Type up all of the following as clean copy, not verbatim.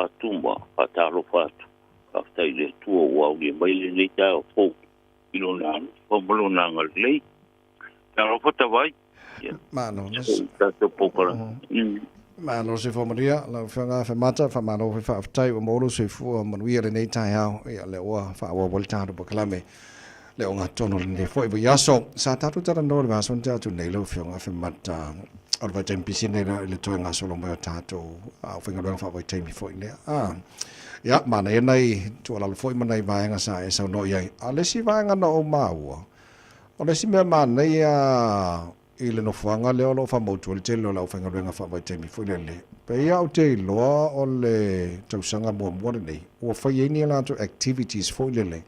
Faatalofa atu ma faatalofa atu. Faafetai i le Atua ua aulia mai lenei taeao fou i lona alofa ma lona agalelei. Talofa Tavai. Ia, Malo o tatou polokalame. Malo se fua lau Afioga Afemata, faamalo foi faafetai ua maua lou soifua manuia lenei taeao. Ia lea ua faaauau ai le tatou polokalame le ogatotonu o lenei foi vaiaso. Sa tatou talanoa i le vaiaso na tea atu nei lau Afioga Afemata, o le vaitaimi pisi lenei i le toe gasolo mai o tatou aufaigaluega faavaitaimi foi lea. Ia, manaia nai tuualalo foi ma nai vaega sa e saunoa i ai. A o le isi vaega na ou maua, o le isi mea manaia i le nofoaga lea o lo o faamautu ai le tele o le aufaigaluega faavaitaimi foi lele, pei lava ou te iloa o le tausaga muamua lenei ua fai ai ni a latou activities foi lele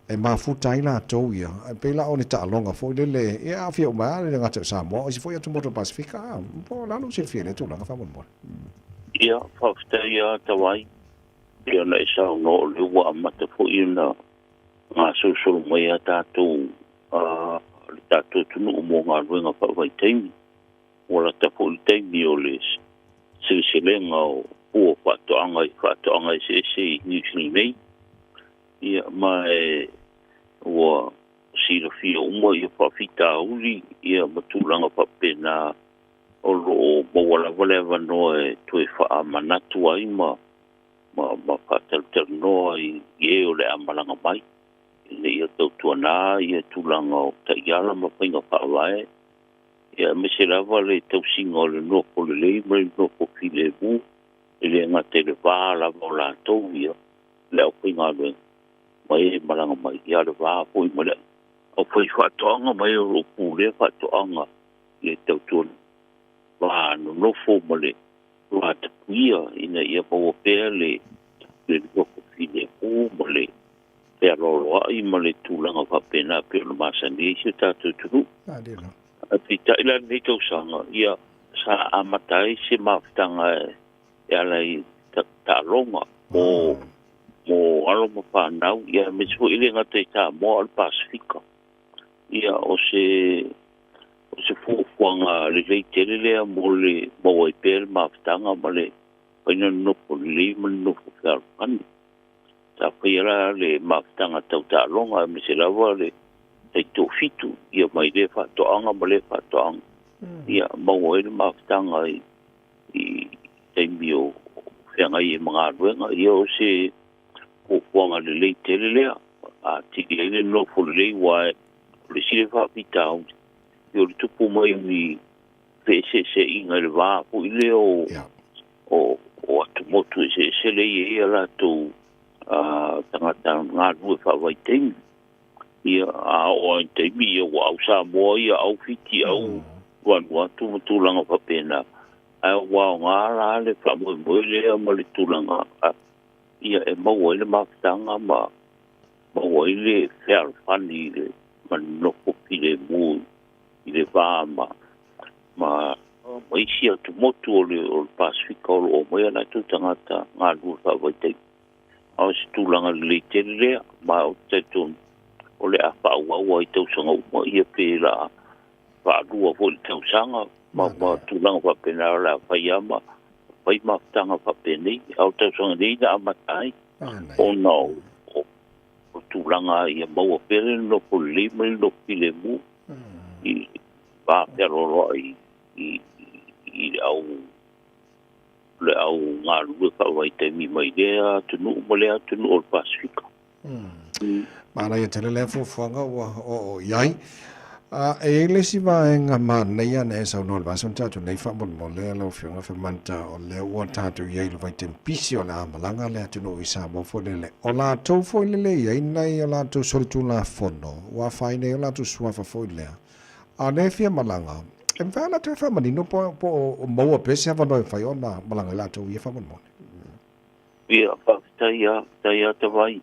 e mafuta ai latou ia, e pei la o ni taaloga foi lele, ia e aafia uma ai lava e le gata o Samoa, o isi foi atumotu o le Pasefika. Po o le a lou silafia i lea tulaga faamolemole? Ia, faafetai lava Tavai, pei ona e saunoa o lea ua amata foi ona gasolosolo mai a tatou le tatou atunuu mo galuega faavaitaimi. Ua lata foi le taimi o le seleselega o fua o faatoaga i faatoaga eseese i Niu Sila nei. Ia, ma e ua silafia uma ia faafitauli ia ma tulaga faapena o lo o maua lava le avanoa e toe faamanatu ai ma faatalatalanoa i e o le a malaga mai ina ia tautuana ia tulaga o taiala ma faiga faavae, ia aemaise lava le tausiga o le nofo lelei ma le nofo filemu, e le gata i le va lava o latou ia le aufaigaluega ma e malaga mai, ia le va foi ma le aufaifaatoaga ma e o lo o pulea faatoaga ia tautuana va nonofo ma le va tapuia ina ia maua pea le nofo filemu ma le fealoaloai ma le tulaga faapena pei ona masani ai si o tatou atunuu. Ae peitai la lenei tausaga, ia sa amata ai se mafutaga e ala i taaloga mo alo ma fanau, ia aemaise foi e le gata i Samoa o le Pasefika. Ia o se fuafuaga lelei tele lea mo le maua ai pea le mafutaga ma le faina nofo lelei ma le nofo fealofani. Sa faia la le mafutaga tau taaloga aemaise lava le taitoafitu ia mai lea faatoaga ma lea faatoaga. Ia maua ai le mafutaga i taimi o feagai ai ma galuega. Ia o se fuafuaga lelei tele lea atili ai le nofo lelei, ua o le isi le faafitauli o le tupu mai o ni feeseeseaiga i le va foi lea o atumotu eseese lea e i ai a latou tagata galulue faavaitaimi. Ia a oo lava i taimi ia ua au Samoa ia au Fiti au Vanuatu ma tulaga faapena, ae ua aoga la le faamoemoe lea ma le tulaga ia e maua ai le mafutaga ma maua ai le fealofani i le ma le nofo filemu i le va ma isi atumotu o le Pasefika o lo o omai a latou tagata galulue faavaitaimi. A o se tulaga lelei tele lea, ma ou te talitonu o le a faaauau ai tausaga uma ia pe la faalua foi le tausaga ma tulaga faapena o le a fai lava ma fai mafutaga faapenei. A o tausaga nei na amata ai ona o tulaga ia maua pea le nofo lelei ma le nofo filemu i va fealoaloai i le au galulue faavaitaimi mai lea atunuu ma lea atunuu o le Pasefika. Manaia tele lea fuafuaga ua oo i ai. E i ai le isi vaega manaia na e saunoa i le vaiaso na tatou nei faamolemole lau Afioga Afemata, o lea ua tatou i ai i le vaitaimi pisi o le a malaga le atunuu i Samoa foi lele. O latou foi lele e i ai nai o latou solitulafono ua afaina ai o latou suafa foi lea. A o lea e fia malaga, e mafai ona toe faamanino po o maua pea se avanoa e mafai ona malaga ai latou ia faamolemole. Ia, faafetai lava Tavai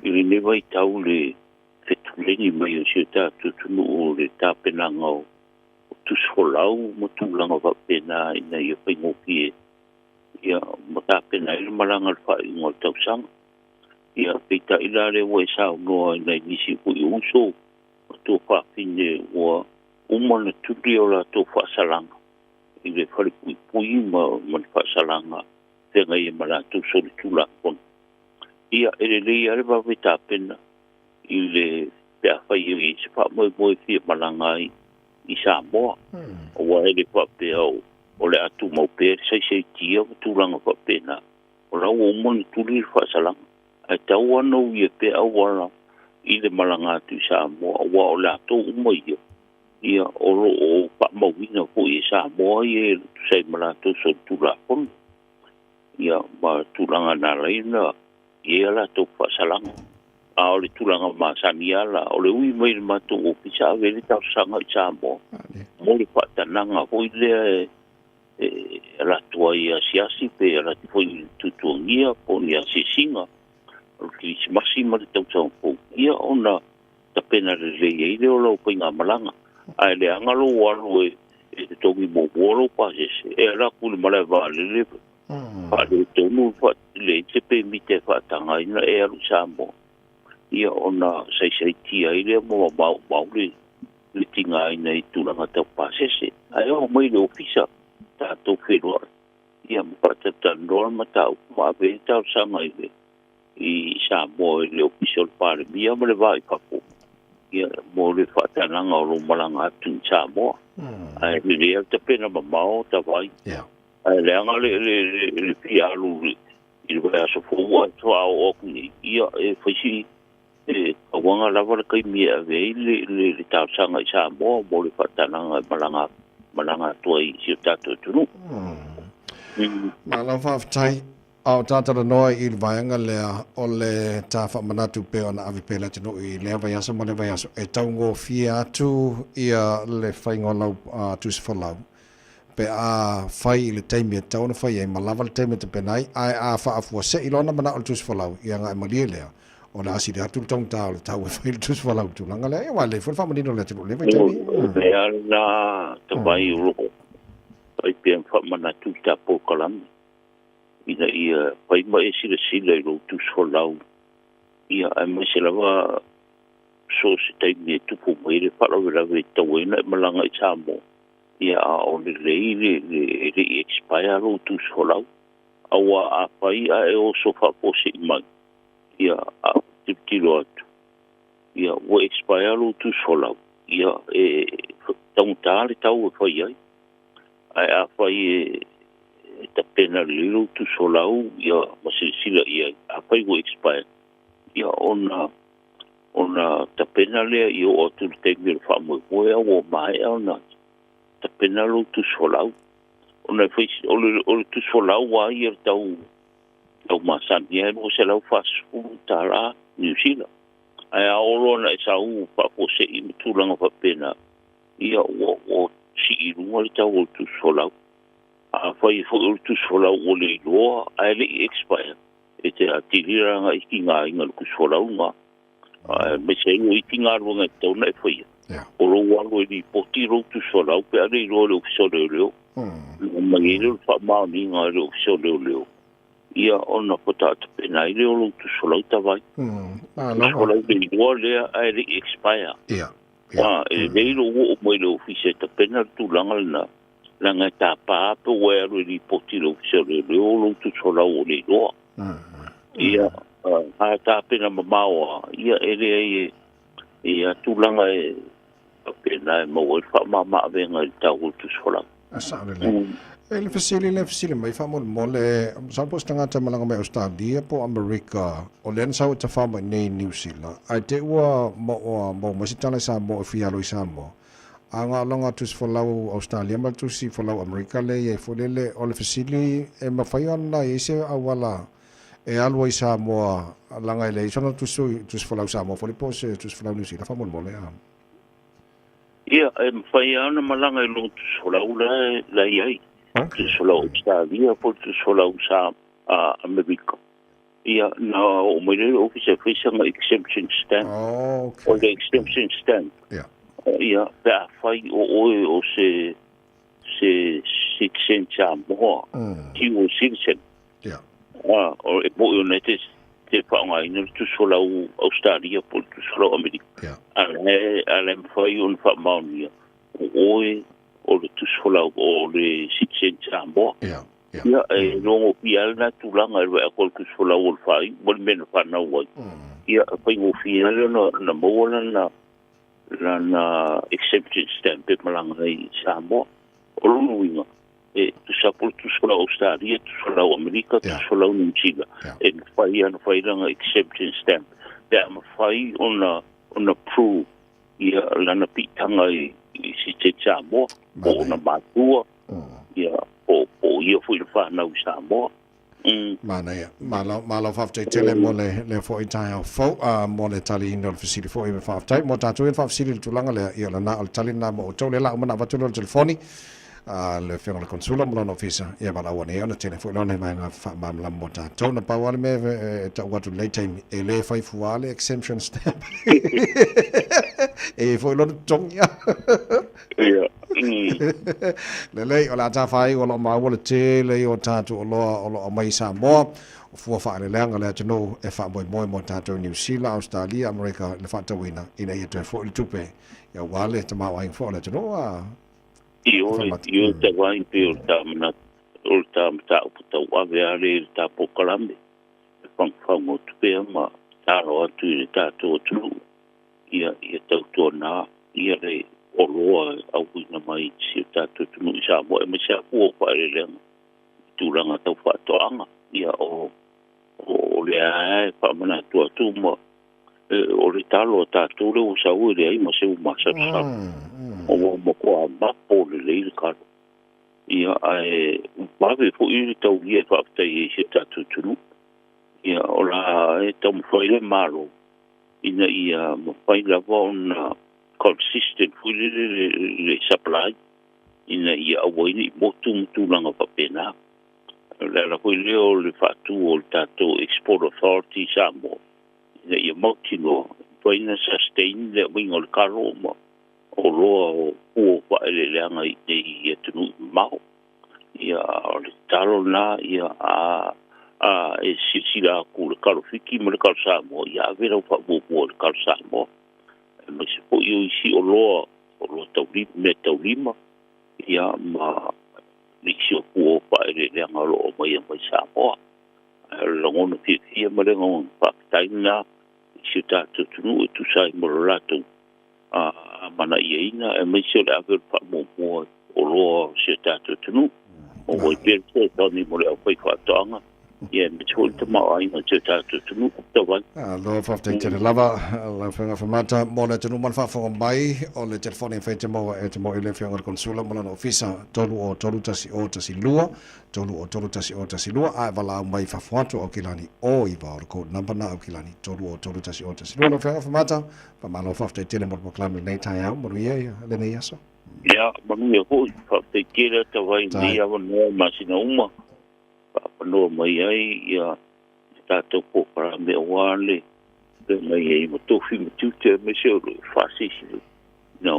i lenei vaitau le fetuleni mai o si o tatou atunuu o le tapenaga o tusifolau ma tulaga faapena ina ia faigofie ia ma tapena ai le malaga i le faaiuga o le tausaga. Ia peitai la lea ua e saunoa i nai nisi foi o uso ma tuafafine ua uma ona tuli o latou faasalaga i le falepuipui ma le faasalaga feagai ai ma latou solitulafono. Ia e lelei lava le vave tapena i le pe afai e i ai se faamoemoe e fia malaga ai i Samoa, aua e le faapea o le a tumau pea le saisaitia ma tulaga faapena, o la ua uma ona tuli le faasalaga, ae tatau lava ona uia pea auala i le malaga atu i Samoa, aua o latou uma ia, ia o lo o faamauina foi e Samoa ia e tusa ai ma latou solitulafono, ia ma tulaga na ala ai ona i ai a latou faasalaga. A o le tulaga masani lava la, o le ui mai i le matou ofisa ave ai le talosaga i Samoa mo le faatanaga foi lea e alu atu ai e asiasi pe alu atu foi i tuatuagia po o ni asiasiga o le Kerisimasi ma le tausaga fou, ia ona tapena lelei ai lea o lau faigamalaga. Ae leaga lou alu e totogi muamua lou pasese, e alu atu i le malae vaalele faaletonu leai se pemita e faatagaina e alu i Samoa, ia ona saisaitia ai lea ma maumau le tigaina i tulaga tau pasese. Ae oo mai i le ofisa tatou feiloai, ia ma faatalatalanoa le mataupu ma ave ai le talosaga i Samoa i le ofisa o le Palemia ma le va i fafo, ia mo le faatanaga o lou malaga atu i Samoa. Ae lelei lava le tapena mamao tavai. Ae leaga le fia alu i le vaiaso fou ae faatoa oo atu nei, ia e fai si e tauaga lava le taimi e ave ai le talosaga i Samoa mo le faatanaga e malaga atu ai i si o tatou atunuu. Malo faafetai. A o tatalanoa i le vaega lea o le ta faamanatu pei ona ave pea le atunuu i lea vaiaso ma lea vaiaso e taugofie atu ia le faiga o lau tusi folau pe a fai i le taimi e tatau ona fai ai ma lava le taimi e tapena ai, ae a faafuasei loa ona manao le tusi folau, ia ona e malie lea, o le a sili atu le taugata o le tau e fai le tusi folau i le tulaga lea. Ia, aua e lelei foi le faamanino o le atunuu i lenei vaitaimi. O le mea lena tavai o lo o fai pea ma faamanatu i ta polokalame, ina ia fai ma e silasila i lou tusi folau, ia aemaise lava so o se taimi e tupu mai ai le faalavelave e tatau ai ona e malaga i Samoa, ia a o lelei le e le i expire lou tusi folau, aua afai ae oso faafuasei mai, ia a tilotilo atu, ia ua expire lou tusi folau, ia e taugata le tau e fai ai. Ae afai e tapena lelei lou tusi folau, ia ma silasila i ai, afai ua expire, ia ona tapena lea i oo atu i le taimi o le faamoemoe, a ua maea ona tapena lou tusi folau. Ona e fai o le tusi folau lava ia le tau masani e $240 Niu Sila. Ae a oo loa ona e sau faafuasei ma tulaga faapena, ia ua sii i luga le tau o le tusi folau. Afai foi o le tusi folau ua le iloa ae le i expire, e te atili la i tigaina le tusi folau lena. Aemaise ai o isi galuega e tatau ona e faia, o lou alu e lipoti lou tusi folau pe a le iloa e le Ofisa o Leoleo. Ona mai ai lea o le faamaoniga e le Ofisa o Leoleo, ia ona faatoa tapena ai lea o lou tusi folau tavai. Tusi folau le iloa lea ae le i expire. E lelei lou oo mai i le ofisa e tapena le tulaga lena, leaga e tapa pe ua e alu e lipoti i le Ofisa o Leoleo lou tusi folau o le iloa. Ia, a tapena mamao lava, ia e leai e ia tulaga e faapena e maua ai le faamama-avega i le tau o le tusi folau. A sao lelei. E le fesili lea fesili mai faamolemole, masalo po o se tagata e malaga mai Ausetalia po o Amerika, o lea na sau e tafao mai nei i Niu Sila, ae te i ua maua mai se tala i Samoa e fia alu i Samoa, a na o lona tusi folau Ausetalia ma le tusi folau Amerika lea e i ai foi lele, o le fesili e mafai ona i ai se auala e alu ai i Samoa, leaga e leai sona tusi folau Samoa foi lea po o se tusi folau Niu Sila faamolemole. Ia, e mafai lava ona malaga i lou tusi folau la e i ai. Tusi folau Ausetalia po o le tusi folau Amerika. Ia, na oo mai lea i le ofisa e fai sana exemption stamp. O le exemption stamp, ia, pe afai o oe o se citizen Samoa, dual citizen, e mo'i ona e te faaaogaina le tusi folau Ausetalia po o le tusi folau Amerika, a o la e mafai ona faamaonia o oe o le tusi folau o le citizen Samoa. Ia, e logofia ai lena tulaga i le vaai atu a le tusi folau o le faaiu ma le mea na fanau ai. Ia, e faigofie ai lea ona maua lana exemption stamp e malaga ai i Samoa. O lona uiga, e tusa po o le tusi folau Ausetalia, tusi folau Amerika, tusi folau Niu Sila, e mafai lava ona fai lana exemption stamp pe a mafai ona prove ia lana piitaga i Citizen Samoa, po o ona matua, ia, po o ia foi na fanau i Samoa. Manaia. Malo, malo faafetai tele mo le lea foi taeao fou, mo le taliina o le fesili foi me faafetai. Mo tatou ia le faafesili i le tulaga lea, ia o lena, o le tali lena mo outou. Lea la uma ona avatu lea o le telefoni a le Afioga i le Konsula ma lona ofisa, ia valaau ane ai ona tele foi lea o nai vaega faamalamalama mo tatou. Na pau lava le mea e tau atu i lenei taimi, e le fai fua le exemption stamp. E i ai foi lona totogi. Ia. Lelei, o le a tafa ai o lo o maua le tele ia o tatou oloa o lo o aumai i Samoa, o fua faaeleeleaga a le atunuu e faamoemoe mo tatou i Niu Sila, Ausetalia, Amerika i le faatauina ina ia toe foi le tupe aua le tamaoaiga foi o le atunuu a Ioe, ioe tau ai pei o le ta manatu, o le ta mataupu tauave lava lea i le ta polokalame, e fagufagu atu pea ma tatalo atu i le tatou atunuu ia tautuana ia le oloa e auina mai i si o tatou atunuu i Samoa, aemaise lava fua o faaeleeleaga i tulaga tau faatoaga. Ia o lea e faamanatu atu ma o le talo a tatou lea ua sau e leai ma se ua masalosalo. O ua matua mapo lelei le talo. Ia, ae vave foi le taulia e faafetai ai i si o tatou atunuu. Ia, o la e taumafai le Malo ina ia mafai lava ona consistent foi le supply ina ia aua ai ne i motu ma tulaga faapena. O le ala foi lea o le faatu o le tatou Export Authority i Samoa ina ia mautinoa e mafai ona sustain le aumaiga o le talo ma oloa o fua o faaeleeleaga i inei i atunuu mamao. Ia, o le tatalo lena, ia a e silasila atu i le talo Fiti ma le talo Samoa, ia ave lau faamuamua i le talo Samoa. Aemaise foi o isi oloa, oloa taulima, mea taulima, ia ma nisi o fua o faaeleeleaga o lo o aumaia mai Samoa. Ae o le lagona fiafia ma le lagona faafetai lena i si o tatou atunuu e tusa ai ma lo latou amanaiaina, aemaise o le ave o le faamuamua oloa o si o tatou atunuu. O ua i pea le fesoasoani mo le aufaifaatoaga, ia aemaise foi le tamaoaiga o si o tatou atunuu. Tau ai. Alo, faafetai tele lava lau Afioga Afemata mo le atunuu ma le faafofoga mai. O le telefoni e fai te maua e te maua i le Afioga i le Konsula ma lona ofisa, 303 10 12, 303 10 12, a e valaau mai i fafo atu o Aukilani o 9 o le code number na Aukilani 303 10 12. Lau Afioga Afemata, faamalo faafetai tele mo le polokalame lenei taeao, manuia ia lenei aso. Ia, manuia foi, faafetai tele tau ai lenei avanoa i masina uma faapanoa mai ai ia tatou polokalame aua le feagai ai ma tofi ma tiute aemaise o le faasilasila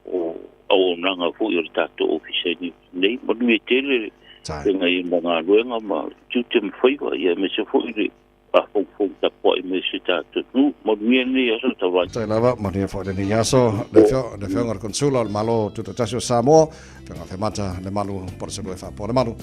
o auaunaga foi o le tatou ofisa i nei. Manuia tele le feagai ai ma galuega ma tiute ma faiva, ia aemaise foi le faafogafoga tapuai mai si o tatou atunuu. Manuia lenei aso tau ai. Tai lava, manuia foi lenei aso. Le Afioga i le Konsula o le Malo Tutoatasi o Samoa, Afioga Afemata Lemalu Poloselua e faapoa le malu.